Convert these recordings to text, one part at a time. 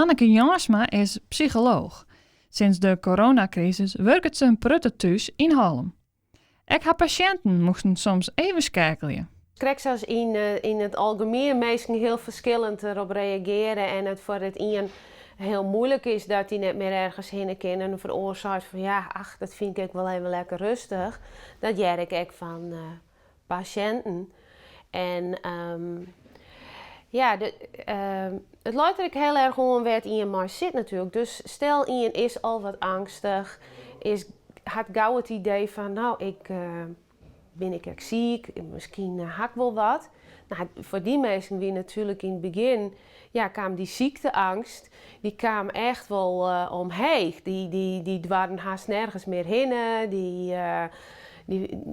Hanneke Jansma is psycholooch. Sinds de coronakrisis wurket se in protte thús yn Hallum. Ek har pasjinten moasten soms even skeakelje. Krekt sa as yn yn it algemien minsken hiel ferskillend derop reagearje en it foar it ien hiel muoilik is dat dy net mear ergens hinne kin en foar de oar seit fan ja, ach, dat fyn ik ek wol even lekker rêstich. Dat hear ik ek fan pasjinten. En ja, it leit der ek hiel erch oan wêr't ien mei sit natuerlik. Dus stel ien is al wat eangstich, is, hat gau it idee fan no, ik bin ik ek siik, miskien ha ik wol wat. No, foar dy minsken wie natuerlik yn it begjin, ja, kaam dy sykteeangst, dy kaam echt wol omheech. Dy doarden hast nergens mear hinne, dy,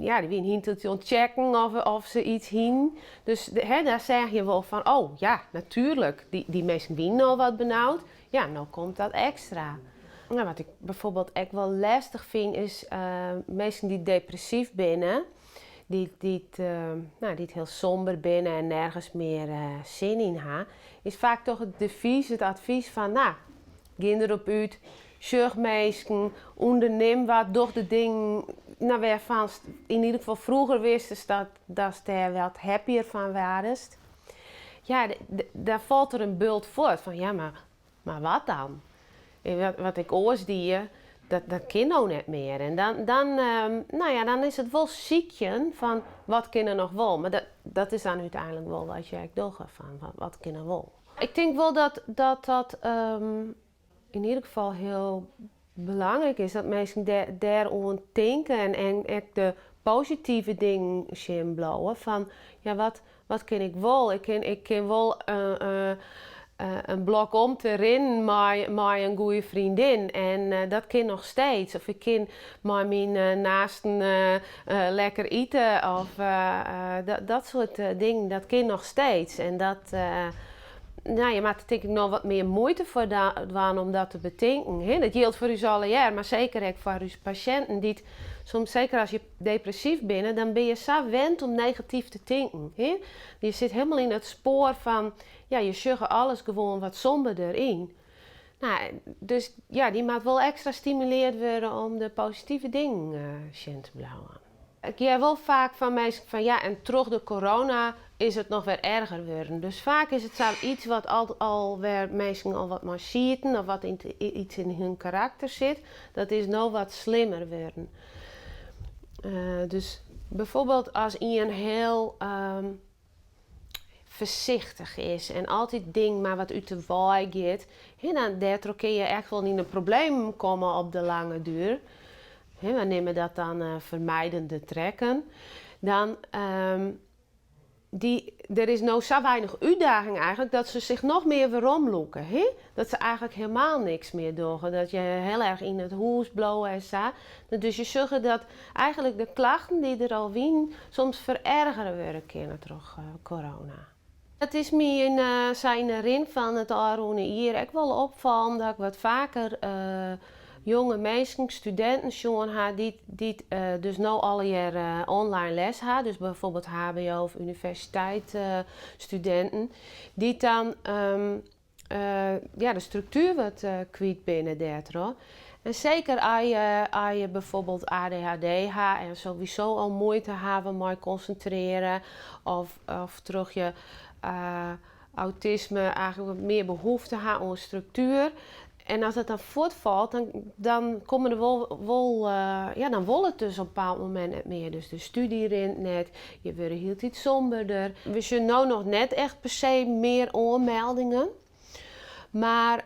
ja, dy wienen hieltyd oan it checken oft se yts hienen. Dus hè, dêr seach je wol fan, oh ja, natuerlik, dy minsken wienen al wat benaud, ja, no komt dat ekstra. No, wat ik byfoarbyld ek wol lêstich fyn is minsken dy't depressyf binne, dy't, no, dy't hiel somber binne en nergens mear sin yn ha, is faak toch it devys, it advys fan, no, gean derop út, sjoch minsken, ûndernim wat, doch de dingen, no, wêrfan'tst yn ieder gefal froeger wistest datst dêr wat happier fan waardest. Ja, dêr falt der in bult fuort fan, ja, mar wat dan? Wat ik oars die, dat kin no net mear. En dan, no ja, dan is it wol sykjen fan wat kin der noch wol. Mar dat is dan úteinlik wol wat je ek dogge, fan wat kin der wol. Ik tink wol dat dat yn ieder gefal hiel belangryk is, dat minsken dêroan tinke en ek de positive dingen sjen bliuwe. Fan ja, wat kin ik wol? Ik kin wol in blok om te rinnen mei in goede freondin en dat kin noch steeds. Of ik kin mei myn naasten lekker ite of dat soart dingen, dat kin noch steeds. En dat, no, je moatte tink ik noch wat mear muoite foar dwaan om dat te betinken. Hè? Dat jildt foar ús allegear, mar seker ek foar ús pasjinten dy't soms, seker as je depressyf binne, dan binne je sa wend om negatyf te tinken. Hè? Je sit hielendal yn it spoar fan, ja, je sjogge alles gewoan wat somberder yn. No, dus ja, dy moat wol ekstra stimulearre wurde om de positive dingen sjen te bliuwen. Ik hear wol faak fan minsken fan ja, en troch de corona is it noch wer erger wurden. Dus faak is it sa yts wat al wêr minsken al wat mei sieten of wat yts yn hun karakter sit, dat is no wat slimmer wurden. Dus byfoarbyld as ien hiel foarsichtich is en altyd dingen mar wat út de wei giet, hè, dan dêrtroch kinne je echt wol yn de problemen komme op de lange duer. Hè, we neame dat dan vermijdende trekken. Dan, dy, der is no sa weinich útdaging eigentlik dat se sich noch mear weromlûke. Hè? Dat se eigentlik hielendal niks mear dogge. Dat je hiel erch yn it hûs bliuwe en sa. Dus je sjogge dat eigentlik de klachten dy't der al wienen soms ferergere wurde kinne troch corona. It is my yn, sa yn de rin fan it ôfrûne jier ek wol opfallen dat ik wat faker jonge minsken, studinten sjoen ha dy't dus no allegear online les ha, dus byfoarbyld HBO of universiteit studinten, dy't dan ja, de struktuer wat kwyt binne dêrtroch. En seker as je byfoarbyld ADHD ha en sowieso al muoite hawwe mei konsintrearjen of troch je autisme eigentlik wat mear behoefte ha oan struktuer. En as dat dan fuortfalt, dan komme der wol, ja, dan wol it dus op in bepaald momint net mear. Dus de stúdzje rint net, je wurde hieltyd somberder. We sjogge no noch net echt per se mear oanmeldingen. Mar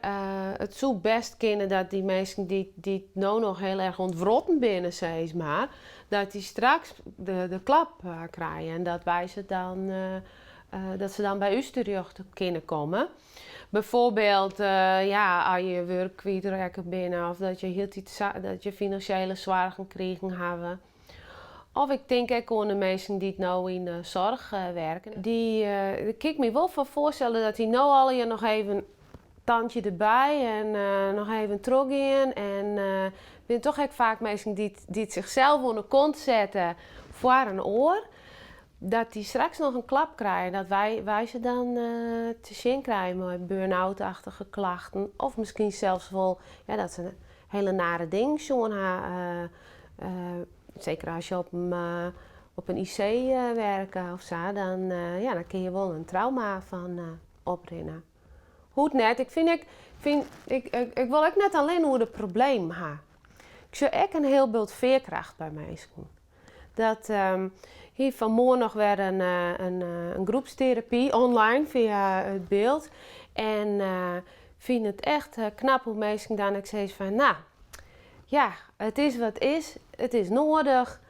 it soe bêst kinne dat dy minsken dy't no noch hiel erch oan it wrotten binne, sis mar, dat dy straks de klap krije en dat wy se dan, dat se dan by ús terjochte kinne komme. Byfoarbyld, ja, as je je wurk kwytrekke binne of dat je hieltyd dat je finansjele soargen krigen hawwe. Of ik tink ek oan de minsken dy't no yn de soarch werke. Dy, dêr kin ik my wol foar foarstelle dat dy no allegear noch even tandje derby en noch even trochgean. En binne toch ek faak minsken dy't sichsels oan de kant sette foar in oar. Dat dy straks noch in klap krije, dat wy, wy se dan te sjen krije mei burn-out-achtige klachten. Of miskien sels wol ja, dat se hiele nare dingen sjoen ha. Seker as je op in IC werke of sa, dan, ja, dan kinne je wol in trauma fan oprinne. Hoecht net. Ik fyn ek, fyn, ik, ik, ik wol ek net allinne oer de problemen ha. Ik sjoch ek in hiel bult fearkracht by minsken. Dat hie fan moarn noch wer in groepsterapy online fia it byld. En fyn it echt knap hoe minsken dan ek sizze fan, no, ja, it is wat is, it is noadich.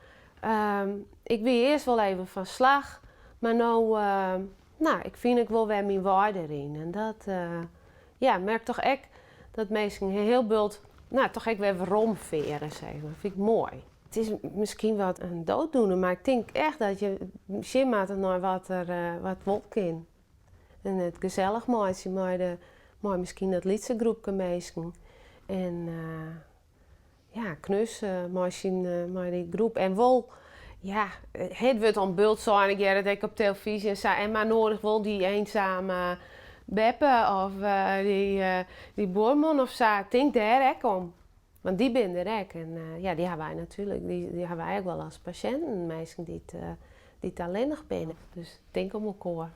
Ik wie earst wol even fan slach, mar no, no, ik fyn ek wol wer myn wei deryn. En dat, ja, merk toch ek dat minsken hiel bult, no, toch ek wer weromfeare, sis mar. Fyn ik moai. It is miskien wat in dooddoener, mar ik tink echt dat je sjen moatte nei wat der wat wol kin. En it gesellich meitsje mei de, mei miskien dat lytse groepke minsken. En ja, knus mei syn, mei dy groep. En wol, ja, it wurdt al in bult sein, ik hear it ek op telefyzje en sa, en mar noadich wol dy eensame beppe of dy buorman of sa, tink dêr ek om. Want dy binne der ek. En ja, dy ha wy natuerlik, dy ha wy ek wol as pasjinten, minsken dy't, dy't allinnich binne. Dus tink om elkoar.